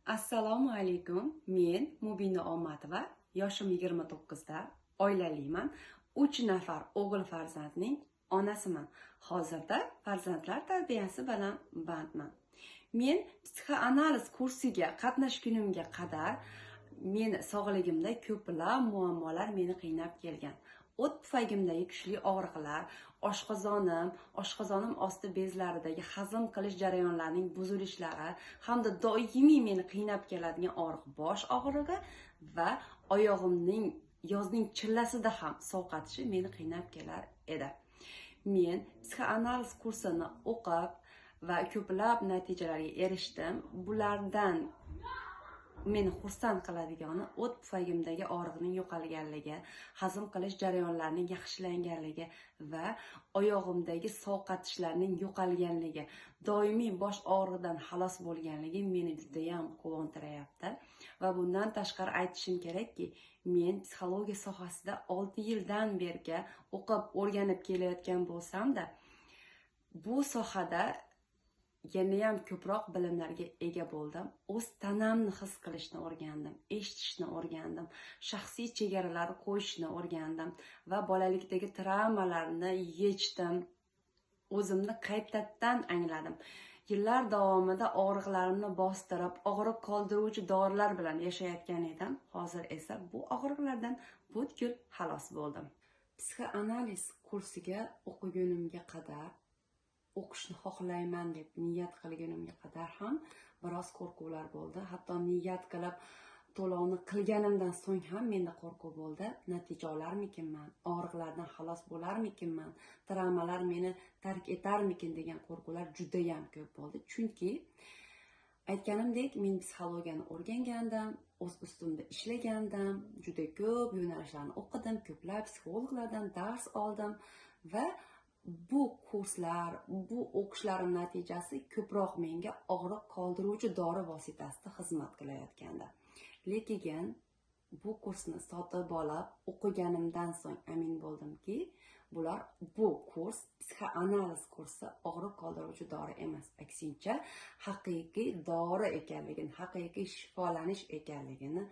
Assalomu alaykum. Men Mubina Omatova, yoshim 29 da, oilaliman. 3 nafar o'g'il farzandning onasiman. Hozirda farzandlar tarbiyasi bilan bandman. Men psixoanaliz kursiga qatnashgunimga qadar meni sog'ligimda ko'plab muammolar meni qiynab kelgan. O't pufagimdagi kuchli og'riqlar, oshqozonim osti bezlaridagi hazm qilish jarayonlarining buzilishlari hamda doimiy meni qiynab keladigan og'riq, bosh og'rig'i va oyog'imning yozning chillasida ham sovqatishi meni qiynab kelar edi. Men psixoanaliz kursini o'qib va ko'plab natijalarga erishdim. Bulardan meni xursand qiladigani o't pufagimdagi og'riqning yo'qolganligi, hazm qilish jarayonlarining yaxshilanganligi va oyog'imdagi sovqatishlarning yo'qolganligi, doimiy bosh og'rig'idan xalos bo'lganligi meni juda ham quvontiryapti. Va bundan tashqari aytishim kerakki, men psixologiya sohasida 6 yildan beri o'qib, o'rganib kelayotgan bo'lsam-da, bu sohada yana ham ko'proq bilimlarga ega bo'ldim. O'z tanamni his qilishni o'rgandim, eshitishni o'rgandim, shaxsiy chegaralar qo'yishni o'rgandim va bolalikdagi travmalarni yechdim. O'zimni qaytadan angladim. Yillar davomida og'riqlarimni bostirib, og'riq qoldiruvchi dorilar bilan yashayotgan edim. Hozir esa bu og'riqlardan butkul xalos bo'ldim. Psixoanaliz kursiga o'qigunimga qadar, o'qishni xohlayman deb niyat qilganimga qadar ham biroz qo'rquvlar bo'ldi. Hatto niyat qilib to'lovni qilganimdan so'ng ham menda qo'rquv bo'ldi. Natija olarmikinman, og'riqlardan xalos bo'larmikinman, travmalar meni tark etarmikin degan qo'rquvlar juda ham ko'p bo'ldi. Chunki aytganimdek, men psixologiyani o'rgangandim, o'z ustimda ishlagandim, juda ko'p yo'nalishlarni o'qidim, ko'plab psixologlardan dars oldim va bu kurslar, bu o'qishlarim natijasi ko'proq menga og'riq qoldiruvchi dori vositasida xizmat qilayotgandi. Lekin bu kursni sotib olib o'qiganimdan so'ng amin bo'ldimki, bu kurs, psixoanaliz kursi og'riq qoldiruvchi dori emas, aksincha haqiqiy dori ekanligini, haqiqiy shifolanish ekanligini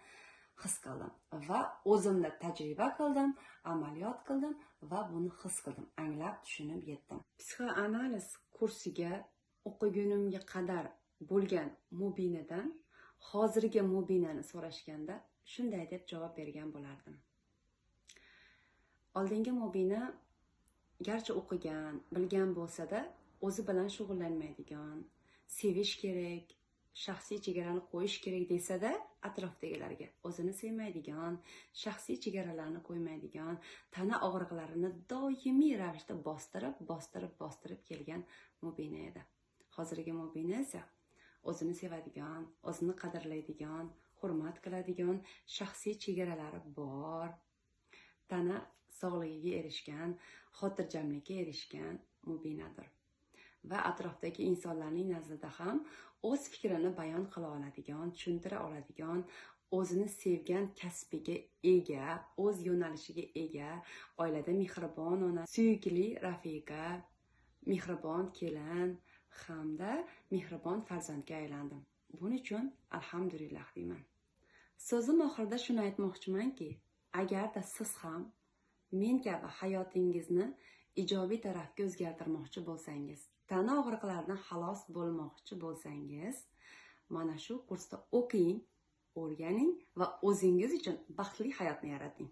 his qildim va o'zimda tajriba qildim, amaliyot qildim va buni his qildim, anglab tushunib yetdim. Psixoanaliz kursiga o'qigunimga qadar bo'lgan Mubinadan hozirgi Mubinani so'rashganda shunday deb javob bergan bo'lardim. Oldingi Mubina garchi o'qigan, bilgan bo'lsa-da, o'zi bilan shug'ullanmaydigan, sevish kerak, shaxsiy chegarani qo'yish kerak desa-da, atrofdagilarga o'zini sevmaydigan, shaxsiy chegaralarni qo'ymaydigan, tana og'riqlarini doimiy ravishda bostirib, bostirib, bostirib kelgan Mubina edi. Hozirgi Mubina esa o'zini sevadigan, o'zini qadrlaydigan, hurmat qiladigan, shaxsiy chegaralari bor, tana sog'ligiga erishgan, xotirjamlikka erishgan Mubinadir. Va atrofdagi insonlarning nazarida ham o'z fikrini bayon qila oladigan, tushuntira oladigan, o'zini sevgan kasbiga ega, o'z yo'nalishiga ega, oilada mehribon ona, suyukli rafiqa, mehribon kelin hamda mehribon farzandga aylandim. Buning uchun alhamdulillah deyman. So'zim oxirida shuni aytmoqchimanki, agarda siz ham men kabi hayotingizni ijobiy tarafga o'zgartirmoqchi bo'lsangiz, tana og'riqlaridan xalos bo'lmoqchi bo'lsangiz, mana shu kursda o'qing, o'rganing va o'zingiz uchun baxtli hayotni yarating.